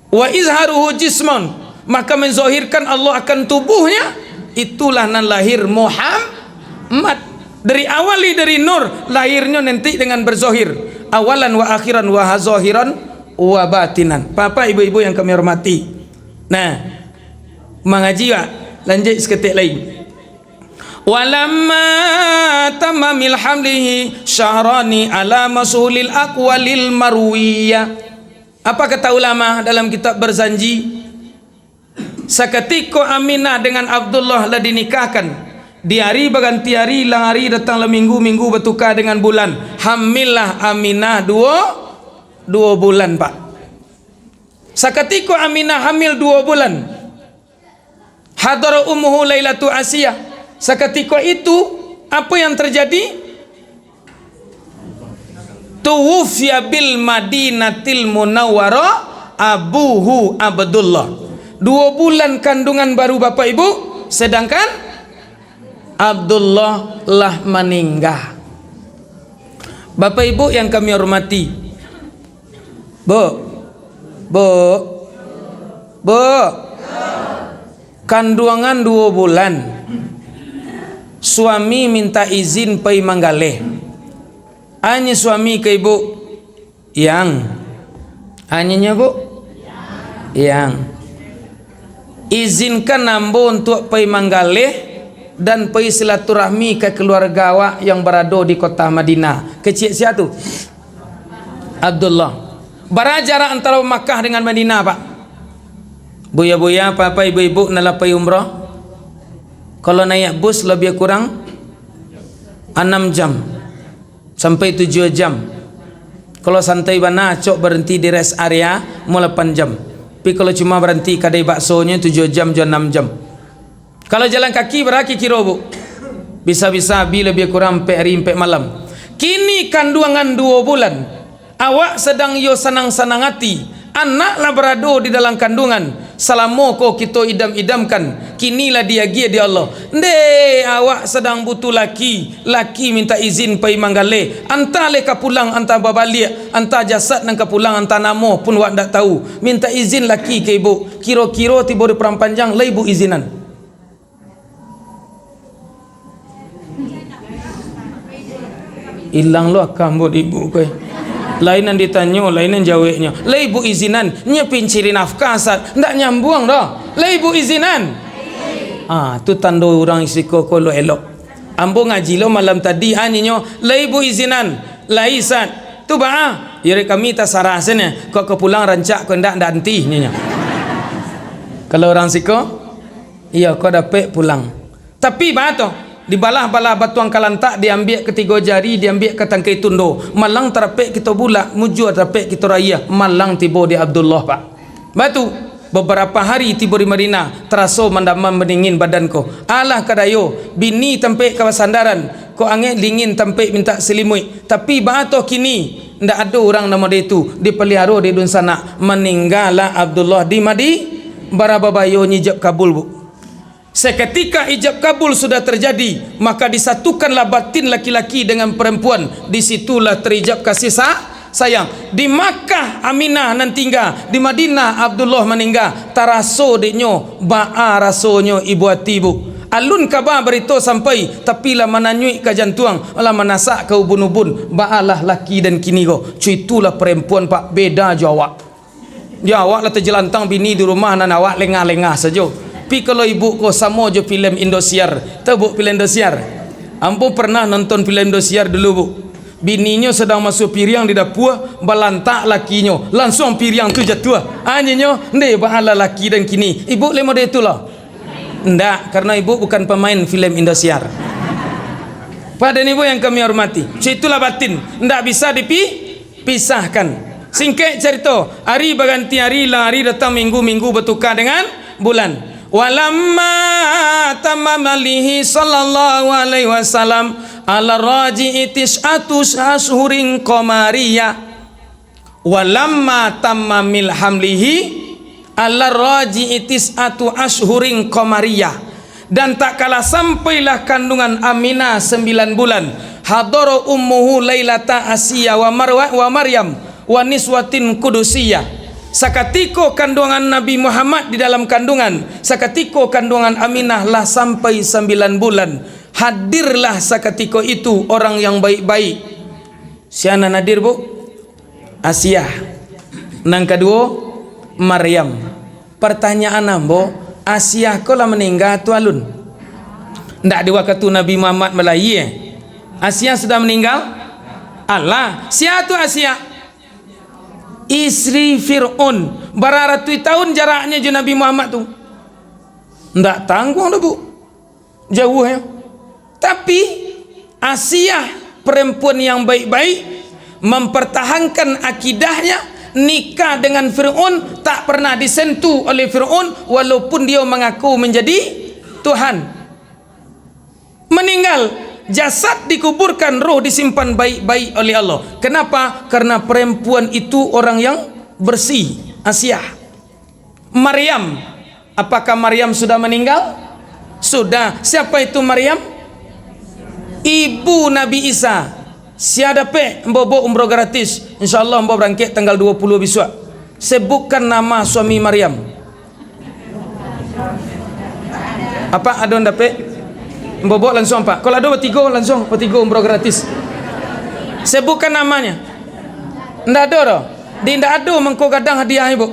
Wa izharuhu jisman, maka menzahirkan Allah akan tubuhnya, itulah nan lahir Muhammad. Dari awali dari nur, lahirnyo nanti dengan berzahir. Awalan wa akhiran wa zahiran wa batinan. Bapak, ibu-ibu yang kami hormati. Nah, mangaji, Pak. Lanjuik saketek lai. Walamma tamma min hamlihi syahrani ala mashhuril aqwalil marwiyah. Apa kata ulama dalam kitab Barzanji? Sakatiko Aminah dengan Abdullah lah dinikahkan, di ari baganti ari, ilang ari datang lah minggu, minggu batuka dengan bulan. Hamillah Aminah duo, duo bulan, Pak. Sakatiko Aminah hamil duo bulan, hadara ummuhu lailatu asiyah. Sakatiko itu, apa yang terjadi? Tuwuffiya bil Madinatil Munawwarah abuhu Abdullah. Duo bulan kandungan baru, Bapak Ibu, sedangkan Abdullah lah maningga. Bapak Ibu yang kami hormati, Bu, Bu, Bu, kanduangan duo bulan, suami minta izin pai manggaleh. Anyo suami ka ibu, "Yang." Anyonyo, Bu? "Yang, izinkan ambo untuak pai manggaleh dan pai silaturahmi ka kaluarga awak yang barado di kota Madinah." Kecek sia tu? Abdullah. Bara jarak antaro Makkah dengan Madinah, Pak? Buya-buya, bapak, ibu-ibu, nan lah pai umrah, kalau naiak bus labiah kurang anam jam sampai tujuah jam. Kalau santai bana, acok baranti di rest area, mo lapan jam. Tapi kalau cuma baranti kadai baksonyo, tujuah jam jo anam jam. Kalau jalan kaki, bara kiro-kiro, Bu? Bisa-bisa bi labiah kurang ampek ari, ampek malam. Kini kanduangan duo bulan, awak sadang yo sanang-sanang ati, anak lah barado di dalam kanduangan, salamo ko kito idam-idamkan, kini lah diagiah di Allah. Ndeh, awak sadang butuh laki, laki minta izin pai manggaleh, anta lai ka pulang, anta babaliak, anta jasad nan ka pulang, anta namo pun wak ndak tahu. Minta izin laki ka ibu, kiro-kiro tibo di Padang Panjang, lai ibu izinan? Ilang lo aka ambo di ibu ko. Lain nan ditanyo, lain nan jaweknyo. Lai ibu izinan, nyo pinciri nafkah, Sat. Ndak nyambuang doh. Lai ibu izinan. Ah, tu tando urang siko ko lo elok. Ambo ngaji lo malam tadi, ah, ninyo, lai ibu izinan. Lai, Sat. Tu baa? Yo, dek kami tasarah sajo. Kok ka pulang rancak, kok ndak, ndak anti, ninyo. Kalau urang siko, iyo, kok dapek pulang. Tapi baa tu, dibalah-balah batuang kalantak, diambiak katigo jari, diambiak ka tangkai tundo. Malang tarapek kito bulak, mujua tarapek kito rayah, malang tibo di Abdullah, Pak. Baa tu, babarapo hari tibo di Madinah, taraso mandamam bandingin badan ko. Alah kadayo, bini tampek ka basandaran, kok angek dingin tampek mintak salimuik. Tapi baa tu kini, ndak ado urang namo dek itu, dipaliaro dek dunsanak, maninggalah Abdullah di Madi-, bara babayo nyo ijab kabul, Bu. Seketika ijab kabul sudah terjadi, maka disatukanlah batin laki-laki dengan perempuan. Di situlah terijab kasih sa-, sayang. Di Makkah Aminah nan tingga, di Madinah Abdullah maningga. Taraso dek nyo, baa rasonyo ibu ati, Bu. Alun kaba barito sampai, tapi lah mananyuik ka jantuang, lah manasak ka ubun-ubun. Baalah laki den kini ko. Cuitulah perempuan, Pak, beda jo awak. Yo, awak lah tajalantang bini di rumah, nan awak lengah-lengah sajo. Pi kalau ibu ko samo jo filem Indosiar. Tahu, Bu, filem Indosiar? Ambo pernah nonton filem Indosiar dulu, Bu. Bininyo sadang masuak piriang di dapua, balantak lakinyo, lansuang piriang tu jatuah. Anyo, ndeh, baalah laki den kini. Ibu lai model itu lo? Ndak, karena ibu bukan pemain filem Indosiar. Pak dan ibu yang kami hormati, itulah batin, ndak bisa dipi-, pisahkan. Singkek carito, ari baganti ari, lah ari datang minggu, minggu batuka dengan bulan. Walamma tamma malihi sallallahu alaihi wasallam ala raji'i tis'atu asyhurin qamariyah. Walamma tamma min hamlihi ala raji'i tis'atu asyhurin qamariyah. Dan tak kalah sampailah kandungan Aminah sambilan bulan, hadara ummuhu lailata Asiya wa Marwa-, wa Maryam wa niswatin qudusiyah. Sakatiko kandungan Nabi Muhammad di dalam kandungan, sakatiko kandungan Aminah lah sampai sambilan bulan. Hadirlah sakatiko itu orang yang baik-baik. Sia nan hadir, Bu? Asiah. Nan kaduo, Maryam. Partanyaan ambo, Asiah ko lah maningga tu alun? Ndak di wakatu Nabi Muhammad balayia, eh? Asiah sudah maninggal? Alah, sia tu Asiah? Istri Fir'aun. Bara ratuih tahun jaraknyo jo Nabi Muhammad tu. Ndak tangguang doh, Bu. Jauah, ya. Tapi, Asiah, perempuan yang baik-baik, mempertahankan akidahnya, nikah dengan Fir'aun, tak pernah disentuh oleh Fir'aun, walaupun dia mengaku menjadi Tuhan. Meninggal, jasad dikuburkan, roh disimpan baik-baik oleh Allah. Kenapa? Karena perempuan itu orang yang bersih, Asiah. Maryam. Apakah Maryam sudah meninggal? Sudah. Siapa itu Maryam? Ibu Nabi Isa. Sia dapek, ambo bao umroh gratis. Insya Allah ambo barangkek tanggal dua puluh bisuak. Sebutkan nama suami Maryam. Apak ado nan dapek? Ambo bao langsung, Pak. Kalau ado batigo, langsung batigo umroh gratis. Sebutkan namanya. Ndak ado doh. Di ndak ado mangko gadang hadiah, Ibu.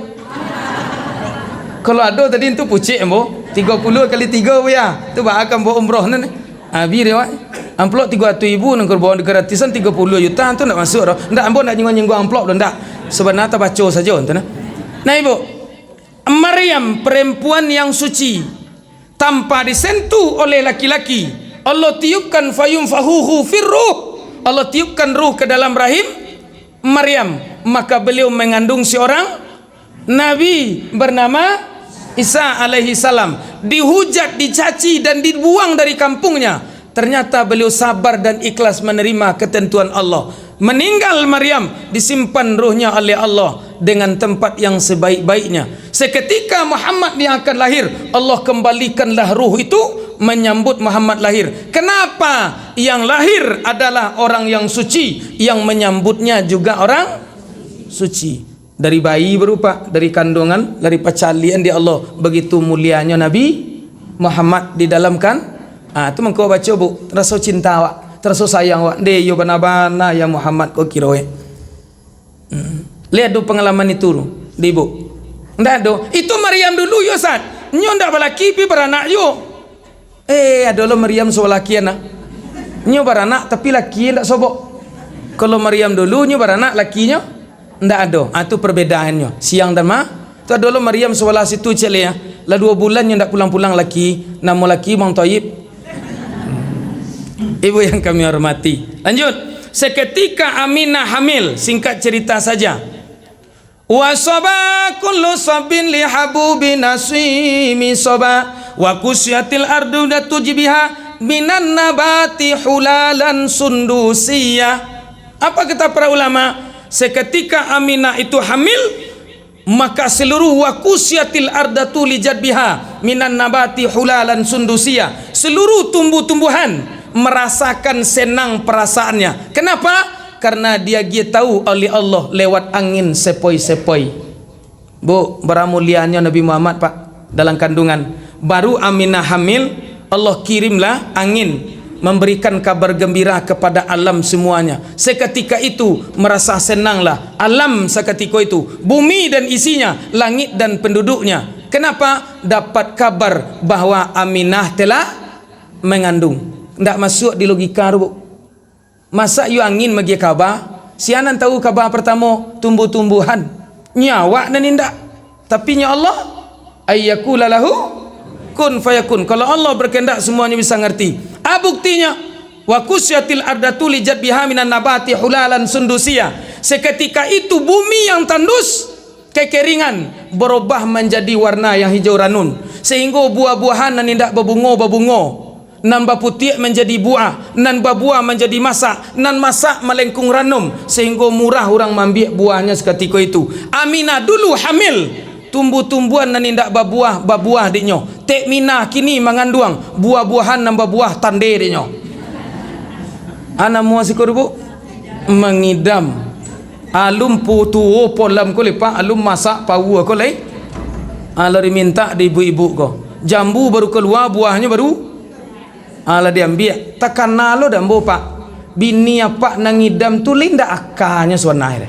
Kalau ado tadi tu pucik, Ambo. Tigo puluh kali tigo, Bu, ya. Tu baa ka ambo umroh nan. Abih dek awak. Amplop tigo ratuih ribu nan kurban gratisan tigo puluh juta tu ndak masuk doh. Ndak, Ambo ndak nyinggung-nyinggung amplop doh, ndak. Sabana tabaco sajo tu nah. Nah, Ibu. Maryam, perempuan yang suci, tanpa disentuh oleh laki-laki. Allah tiupkan fayunfakhu firruh. Allah tiupkan ruh ke dalam rahim Maryam, maka beliau mengandung seorang nabi bernama Isa alaihi salam. Dihujat, dicaci, dan dibuang dari kampungnya. Ternyata beliau sabar dan ikhlas menerima ketentuan Allah. Meninggal Maryam, disimpan ruhnya oleh Allah dengan tempat yang sebaik-baiknya. Seketika Muhammad yang akan lahir, Allah kembalikanlah ruh itu menyambut Muhammad lahir. Kenapa? Yang lahir adalah orang yang suci, yang menyambutnya juga orang suci. Dari bayi baru, Pak, dari kandungan, dari pacalian di Allah, begitu mulianyo Nabi Muhammad di dalam kan-, ah, tu mangko baco, Bu, raso cinta awak, raso sayang awak, ndeh, iyo bana-bana ya Muhammad ko kiro, eh. Hmm. Lihat dulu pengalaman itu, di Ibu. Ndak ado. Itu Maryam dulu, yo, Sat. Nyo ndak balaki, pi baranak, yo. Eh, ado lo Maryam sabalaki anak. Nyo baranak, tapi laki ndak sobok. Kalau Maryam dulu, nyo baranak, lakinyo ndak ado. Ah, tu perbedaannyo. Siang dan ma-, tu ado lo Maryam sabalah situ, cek le, ya. Lah duo bulan nyo ndak pulang-pulang laki. Namo laki Bang Toib. Ibu yang kami hormati. Lanjut. Seketika Aminah hamil, singkat cerita saja. Wa shaba kullu shabbin li habubi nasimi shaba, wa kusyatil ardu datujbiha minan nabati hulalan sundusiyah. Apa kata para ulama? Seketika Aminah itu hamil, maka seluruh wa kusyatil ardatu li jadbiha minan nabati hulalan sundusiyah. Seluruh tumbuh-tumbuhan merasakan senang perasaannya. Kenapa? Karena diagiah tahu oleh Allah lewat angin sepoi-sepoi. Bu, baramulianyo Nabi Muhammad, Pak, dalam kandungan. Baru Aminah hamil, Allah kirimlah angin, memberikan kabar gembira kepada alam semuanya. Seketika itu, merasa senanglah alam seketika itu, bumi dan isinya, langit dan penduduknya. Kenapa? Dapat kabar bahwa Aminah telah mengandung. Ndak masuk di logika tu, Bu. Masak iyo angin magiah kaba? Sia nan tahu kaba partamo, tumbuh-tumbuhan. Nyo awak nan indak. Tapi nyo Allah, ayyakula lahu kun fayakun. Kalau Allah berkehendak, semuanya bisa ngerti. A buktinyo, wa kusyatil ardatu li jadbiha minan nabati hulalan sundusia. Seketika itu bumi yang tandus, kekeringan, berubah menjadi warna yang hijau ranun, sehingga buah-buahan nan indak babungo, babungo, nan baputiak manjadi buah, nan babuah manjadi masak, nan masak malengkung ranum, sehingga murah urang maambiak buahnyo sakatiko itu. Aminah dulu hamil, tumbuh-tumbuhan nan indak babuah, babuah dek nyo. Tek Minah kini manganduang, buah-buahan nan babuah tandeh dek nyo. Ana mua siko tu, Bu? Mangidam. Alun pu-, tuo polam ko lai, Pak, alun masak paua ko lai. Alah dimintak di ibu-ibu ko. Jambu baru kalua, buahnyo baru, alah diambiak. Takana lo dek ambo, Pak. Bini apak nan ngidam tu lai indak akanyo sabananyo.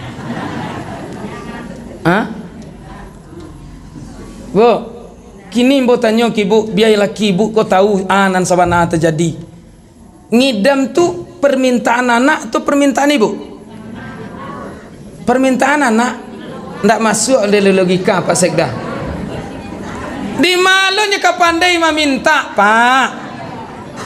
Ha? Bu, kini ambo tanyo ka ibu, bia laki ibu ko tahu, a, nan sabana tajadi. Ngidam tu permintaan anak atau permintaan ibu? Permintaan anak. Ndak masuk dalam logika Pak Sekda. Di ma lo nyo ka pandai mamintak, Pak?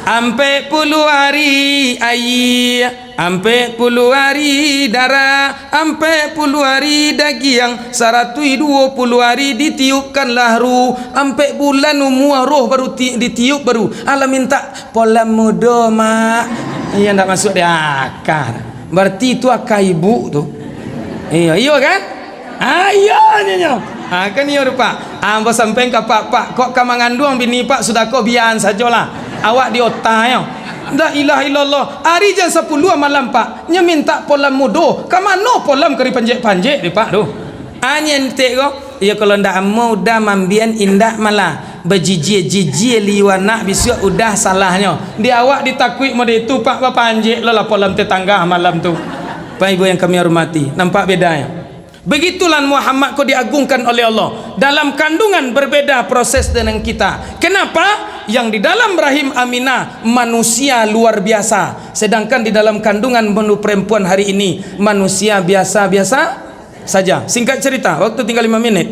Ampek puluah ari aia, ampek puluah ari darah, ampek puluah ari dagiang, saratuih duo puluah ari ditiupkanlah ruh, ampek bulan umua roh baru ti-, ditiup baru. Alah mintak Polam mudo, Mak. Iyo, ndak masuak di aka. Bararti itu aka ibu tu. Iyo, iyo kan? Ah, iyo nyo, nyo. Ah, kan iyo tu, Pak. Ah, ambo sampaian ka Pak, Pak, kok ka manganduang bini Pak sudah ko biaan sajolah. Awak di otanyo. La ilaha illallah. Ari jam sapuluah malam, Pak. Nyo mintak polam mudo. Ka mano polam ka dipanjek-panjek di Pak tu? Anyen tek ko, iyo kalau ndak amuah udah mambian indak malah, bajijia-jijia liua anak bisuak udah salahnyo. Di awak ditakuik mode itu, Pak, bapanjek lo lah polam tetangga malam tu. Pak Ibu yang kami hormati, nampak bedanyo? Begitulah Muhammad ko diagungkan oleh Allah. Dalam kandungan berbeda proses dengan kita. Kenapa? Yang di dalam rahim Aminah manusia luar biasa, sedangkan di dalam kandungan manu perempuan hari ini manusia biasa-biasa saja. Singkat cerita, waktu tinggal lima minit.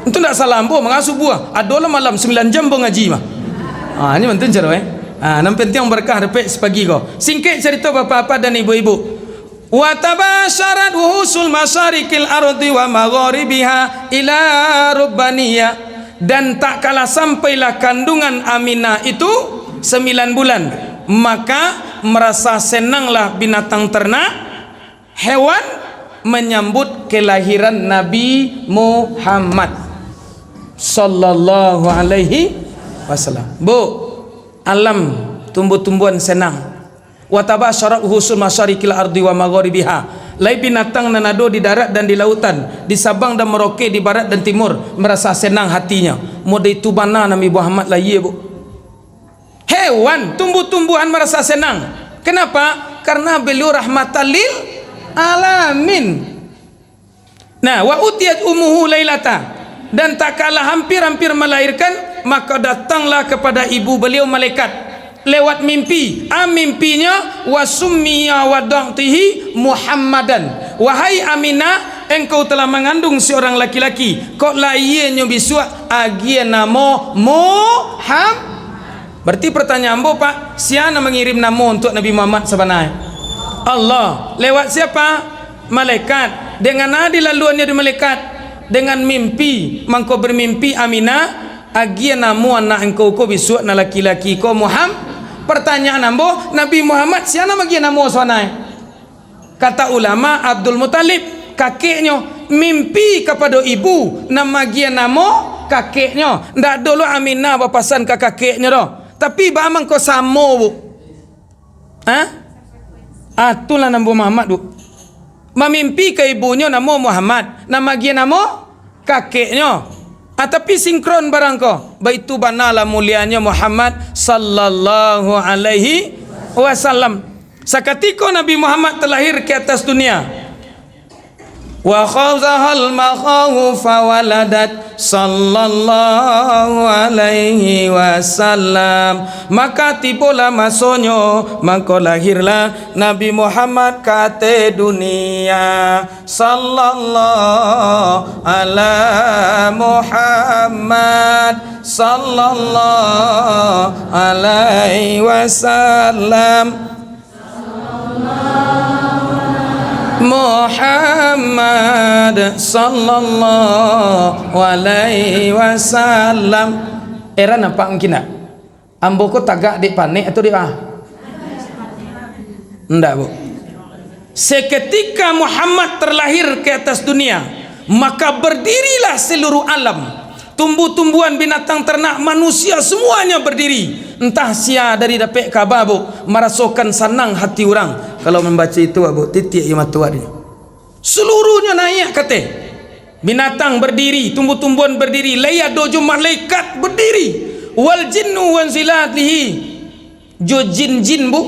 Itu ndak salah ambo mangasuh buah. Adolah malam sambilan jam ambo ngaji mah. Ah, ini mantun caro, eh. Ah, nan penting berkah dapek sapagi ko. Singkek carito bapak-bapak dan ibu-ibu. Wa tabasyarat wuhusul masyariqil ardi wa magharibiha ila rubbaniyah. Dan tak kalah sampailah kandungan Aminah itu sambilan bulan, maka merasa senanglah binatang ternak, hewan menyambut kelahiran Nabi Muhammad sallallahu alaihi wasallam. Bu, alam tumbuh-tumbuhan senang. Wa tabasyarat wuhusul masyariqil ardi wa magharibiha. Lai binatang nan ado di darat dan di lautan, di Sabang dan Merauke, di barat dan timur, merasa senang hatinyo. Mode itu bana Nabi Muhammad lahia, Bu. Hewan, tumbuh-tumbuhan marasa senang. Kenapa? Karena beliau rahmatan lil alamin. Nah, wa utiyat ummuhu lailata, dan tak kalah hampir-hampir melahirkan, maka datanglah kepada ibu beliau malaikat lewat mimpi. A mimpinyo, wa summiya wada'tihi Muhammadan. Wahai Aminah, engkau telah mengandung seorang laki-laki. Kok lahianyo bisuak, agiah namo Muham-, Berarti pertanyaan ambo, Pak, sia nan mangirim namo untuak Nabi Muhammad sabananyo? Allah. Lewat siapa? Malaikat. Dengan a dilaluannyo di malaikat? Dengan mimpi. Mangko bermimpi Aminah, agiah namo anak engkau ko bisuak nan laki-laki ko Muham-, pertanyaan ambo, Nabi Muhammad sia nan magiah namo sabananyo? Kata ulama, Abdul Muthalib, kakeknyo, mimpi kapado ibu, nan magiah namo kakeknyo. Ndak ado lo Aminah bapasan ka kakeknyo doh. Tapi, baa mangko samo, Bu? Ha? Ah, tu lah namo Muhammad, Bu. Mamimpi ka ibunyo namo Muhammad, nan magiah namo kakeknyo. Ah, tapi sinkron barang ko. Baitu bana lah mulianyo Muhammad sallallahu alaihi wasallam. Sakatiko Nabi Muhammad talahir ka ateh dunia. Wa khazahal makhahu fawaladat sallallahu alaihi wasallam. Maka tibolah masonyo, mangko lahirlah Nabi Muhammad ka ateh dunia. Sallallahu ala Muhammad, sallallahu alaihi wasallam. Muhammad sallallahu alaihi wasallam. Heran apak mungkin ndak? Ambo ko tagak dek panek atau dek a? Ndak, Bu. Seketika Muhammad terlahir ke atas dunia, maka berdirilah seluruh alam. Tumbuh-tumbuhan, binatang ternak, manusia, semuanya berdiri. Entah sia dari dapek kaba, Bu, marasokan sanang hati urang. Kalau mambaco itu, Bu, titiak iyo mato awak. Seluruhnyo naiak ka ateh. Binatang berdiri, tumbuh-tumbuhan berdiri, lai ado jo malaikat berdiri. Wal jinnu wanzilatihi. Jo jin-jin, Bu,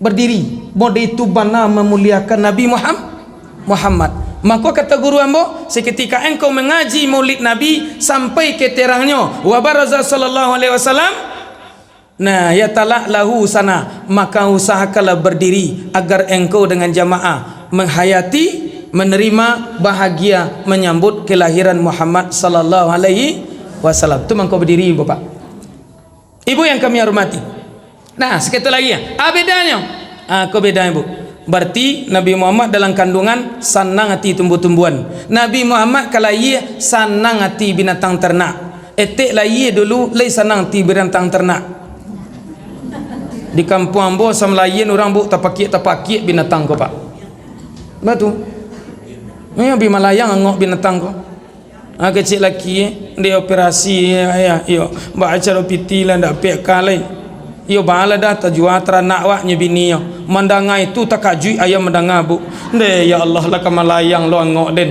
berdiri. Mode itu bana mamuliakan Nabi Muham-, Muhammad. Mako kata guru ambo, seketika engkau mengaji Maulid Nabi sampai ka terangnyo, wa baraza sallallahu alaihi wasallam, nah, ya talak lahu sana, maka usahakanlah berdiri agar engkau dengan jamaah menghayati, menerima, bahagia menyambut kelahiran Muhammad sallallahu alaihi wasallam. Tu mangko berdiri, Bapak. Ibu yang kami hormati. Nah, saketek lai, ah, bedanyo. Ah, ko bedanyo, Bu. Berarti Nabi Muhammad dalam kandungan sanang ati tumbuh-tumbuhan. Nabi Muhammad ka lahia sanang ati binatang ternak. Etek lahia dulu, lai sanang ati binatang ternak. Di kampuang ambo, samalayan urang, Bu, tapakiak-tapakiak binatang ko, Pak. Batu. Iyo, bi malayang angok binatang ko. Ah, kecek laki, eh, dek operasi, eh, ayah, iyo. Bak acaro piti lah, ndak pek ka lai. Iyo, bala dah tajua taranak awak nyo bini yo. Mandanga itu takajuik ayam mandanga, Bu. Ndeh, ya Allah, lah ka malayang lo angok den.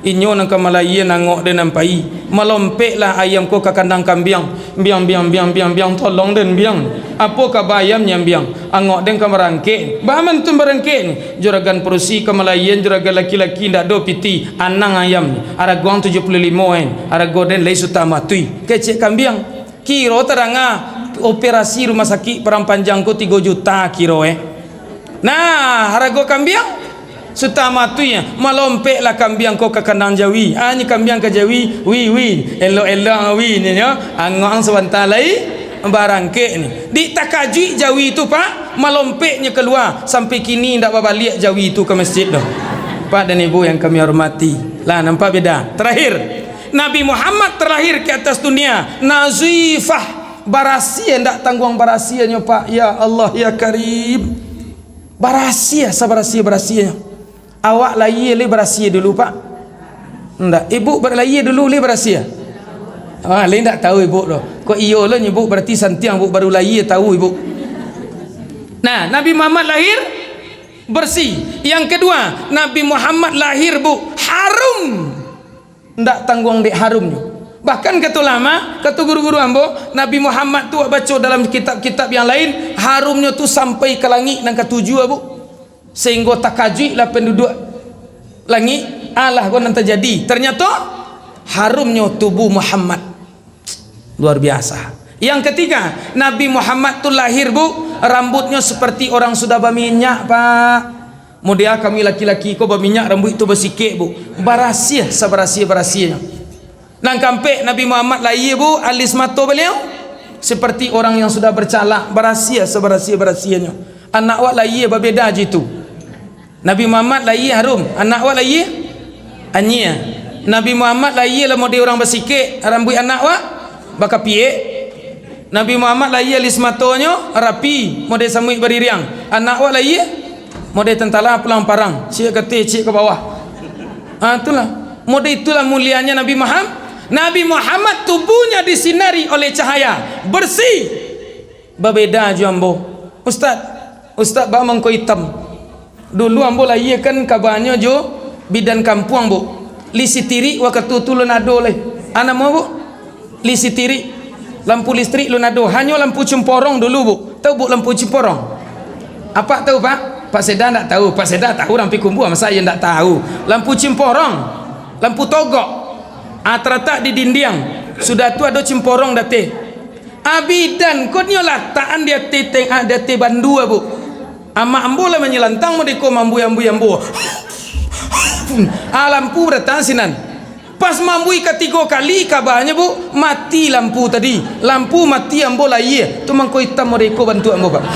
Inyo nan ka malayian angok den nan pai. Malompek lah ayam ko ka kandang kambiang. Biang, biang, biang, biang, biang, tolong den, biang. Apo kaba ayam nyo, biang? Angok den ka barangkek. Baa mantun barangkek ni? Juragan padusi ka malayian, juragan laki-laki ndak ado piti. Anang ayam ni. Arago ang tujuah puluah limo en. Arago den lai suta matui. Kecek kambiang. Kiro tadanga operasi rumah sakik Padang Panjang ko tigo juta kiro, eh. Nah, arago kambiang? Suta matui, ah, malompeklah kambiang ko ka kandang jawi. Ah, nyo kambiang ka jawi, wi, wi, elok-elok, wi, nyo, nyo. Angok ang sabanta lai barangkek ni. Di takajuik jawi tu, Pak, malompeknyo kalua, sampai kini ndak babaliak jawi tu ka masjid doh. Pak dan Ibu yang kami hormati. Lah, nampak beda? Terakhir, Nabi Muhammad terlahir ke atas dunia, nazifah, barasiah, ndak tangguang barasiahnyo, Pak. Ya Allah, ya Karim. Barasiah, sabarasiah-barasiahnyo. Awak lahia lai barasiah dulu, Pak? Ndak. Ibu bar-, lahia dulu lai barasiah? Ah, lai ndak tahu ibu tu. Kok iyo lo nyo ibu, berarti santiang, Bu, baru lahia tahu ibu. Nah, Nabi Muhammad lahir bersih. Yang kedua, Nabi Muhammad lahir, Bu, harum. Ndak tangguang dek harumnyo. Bahkan kato ulama, kato guru-guru ambo, Nabi Muhammad tu wak baco dalam kitab-kitab yang lain, harumnyo tu sampai ka langik nan katujuah, Bu. Sehinggo takajuiklah panduduak langik, alah ko nan tajadi. Ternyato, harumnyo tubuh Muhammad. Luar biasa. Yang ketiga, Nabi Muhammad tu lahir, Bu, rambutnyo seperti orang sudah baminyak, Pak. Model kami laki-laki ko baminyak, rambuik tu basikek, Bu. Barasiah, sabarasiah-barasiahnyo. Nan kaampek, Nabi Muhammad lahia, Bu, alis mato baliau Seperti orang yang sudah bercalak, barasiah sabarasiah-barasiahnyo. Anak awak lahia babeda jo itu. Nabi Muhammad lahia harum, anak awak lahia anyia. Nabi Muhammad lahia lah model urang basikek, rambuik anak awak bakapiek. Nabi Muhammad lahia alis matonyo rapi, model samuik baririang. Anak awak lahia model tentara pulang parang, ciek ka ateh, ciek ka bawah. Ha, itulah. Model itulah mulianya Nabi Muhammad. Nabi Muhammad tubuhnya disinari oleh cahaya, bersih. Babeda jo ambo. Ustaz, ustaz ba mangko itam. Dulu ambo lahia kan kabanyo jo bidan kampuang, Bu. Lisi tirik wakatu tu lun ado lai. A namo, Bu? Lisi tirik. Lampu listrik lun ado. Hanyo lampu cimporong dulu, Bu. Tahu, Bu, lampu cimporong? Apak tahu, Pak? Pak Seda ndak tahu. Pak Seda tahu, urang Pikumbuah, masa iyo ndak tahu? Lampu cimporong. Lampu togok. Ah, taratak di dindiang. Sudah tu ado cimporong dateh. Abidan ko nyo latakan di ateh teng-, ah, di ateh bandua, Bu. Amak ambo lah manyalantang mode ko, mambuih-ambuih ambo. Ah, lampu datang sinan. Pas mambuih katigo kali, kabanyo, Bu, mati lampu tadi. Lampu mati, ambo lahia. Tu mangko itam mode ko bantuak ambo, Pak.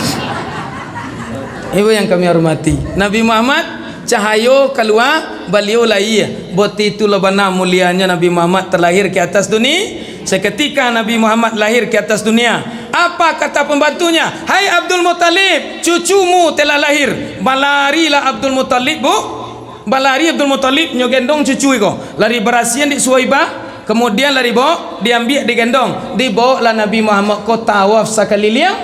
Ibu yang kami hormati, Nabi Muhammad, cahayo kalua, baliau lahia. Boti tu lo bana mulianyo Nabi Muhammad talahir ke atas duni-, Seketika Nabi Muhammad lahir ke atas dunia, apa kata pembantunya? "Hai Abdul Muttalib, cucumu telah lahir." Balarilah Abdul Muttalib, Bu. Balari Abdul Muttalib, nyo gendong cucu iko. Lari barasian di Suwaibah, kemudian lari bawa, diambiak, digendong. Dibawalah Nabi Muhammad ko tawaf sakaliliang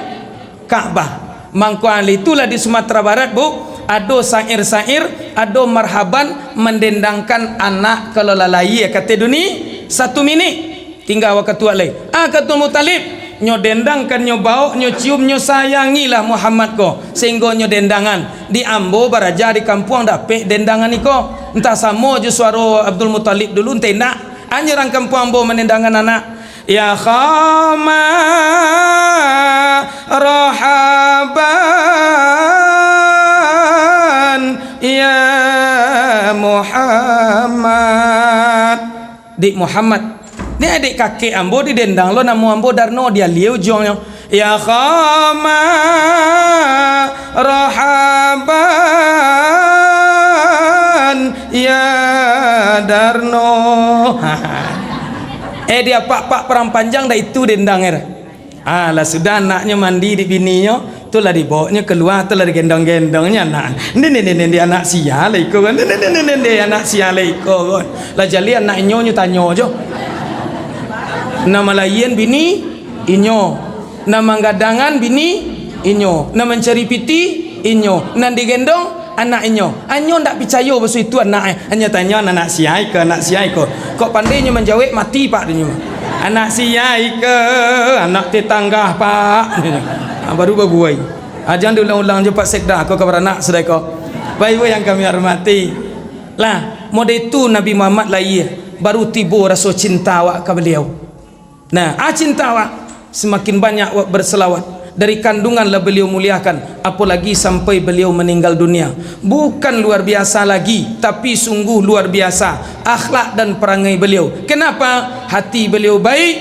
Ka'bah. Mangko alih itulah di Sumatera Barat, Bu, ado syair-syair, ado marhaban mendendangkan anak kalau lah lahia, kate duni, satu minik, tingga wakatu alai. Ah, kata Muttalib, nyo dendangkan, nyo baok, nyo cium, nyo sayangilah Muhammad ko, sehinggo nyo dendangan. Di ambo baraja di kampuang dapek dendangan iko. Entah samo jo suaro Abdul Muttalib dulu, entah indak. Anyo urang kampuang ambo manendangan anak. Ya khama rohaban, ya Muhammad. Dik Muhammad. Ni adik kakek ambo didendang lo, namo ambo Darno, di alia ujuangnyo. Ya khama rohaban, ya Darno. Eh, di apak-apak parang panjang dah itu dendang, er. Ah, lah sudah anaknyo mandi di bininyo, tu lah dibawoknyo kalua, tu lah digendong-gendongnyo anak. Nde, nde, nde, nde, anak sia lah iko kan. Nde, nde, nde, nde, nde, anak sia lah iko kan. Lah jaleh anak inyo, nyo tanyo jo. Nan malahian bini inyo, nan manggadangan bini inyo, nan mancari piti inyo, nan digendong anak inyo. Anyo ndak picayo baso itu anak, eh. Anyo tanyo, "Anak sia iko, anak sia iko?" Kok pandai nyo manjawek, mati, Pak, dinyo. "Anak sia iko, anak tetangga, Pak." Ah, baru babuai. Ah, jan diulang-ulang jo, Pak Sekda, ko ka baranak sudah ko. Baik, Bu, yang kami hormati. Lah, mode itu Nabi Muhammad lahia, baru tibo raso cinta awak ka baliau. Nah, ah, cinta awak semakin banyak awak berselawat. Dari kandungan lah beliau muliakan, apalagi sampai beliau meninggal dunia. Bukan luar biasa lagi, tapi sungguh luar biasa akhlak dan perangai beliau. Kenapa? Hati beliau baik,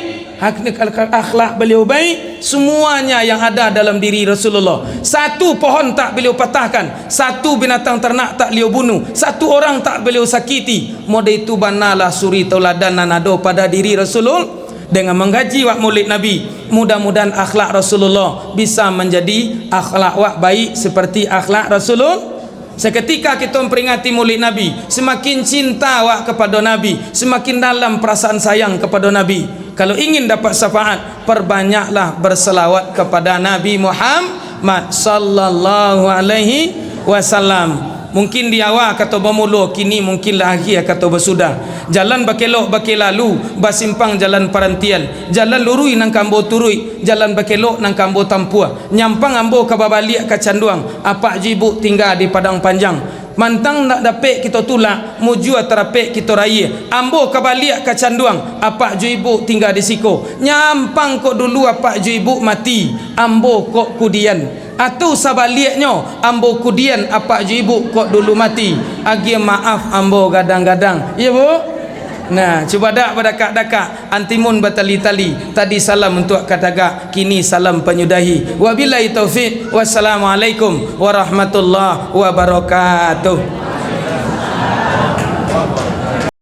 hak-, akhlak beliau baik, semuanya yang ada dalam diri Rasulullah. Satu pohon tak beliau patahkan, satu binatang ternak tak beliau bunuh, satu orang tak beliau sakiti. Mode itu banalah suri tauladan nan ado pada diri Rasulullah. Dengan manggaji wak Maulid Nabi, mudah-mudahan akhlak Rasulullah bisa manjadi akhlak wak baik seperti akhlak Rasulul-. Saketika kito mamperingati Maulid Nabi, semakin cinta wak kapado Nabi, semakin dalam perasaan sayang kapado Nabi. Kalau ingin dapat syafaat, perbanyaklah berselawat kepada Nabi Muhammad sallallahu alaihi wasallam. Mungkin di awa kato bamulo, kini mungkin lah akhia kato basudah. Jalan bakelok bakelalu, basimpang jalan parantian. Jalan luruih nan ka ambo turuik, jalan bakelok nan ka ambo tampuah. Nyampang ambo ka babaliak ka Canduang, apak jo ibuk tingga di Padang Panjang. Mantang ndak dapek kito tulak, mujua tarapek kito raiah. Ambo ka baliak ka Canduang, apak jo ibuk tingga di siko. Nyampang kok dulu apak jo ibuk mati, ambo kok kudian. Atau sabaliaknyo, ambo kudian, apak jo ibuk kok dulu mati. Agiah maaf ambo gadang-gadang. Iyo, Bu? Nah, cubadak badakak-dakak, antimun batali-tali. Tadi salam untuak ka tagak, kini salam panyudahi. Wabillahi taufik. Wassalamualaikum warahmatullahi wabarakatuh.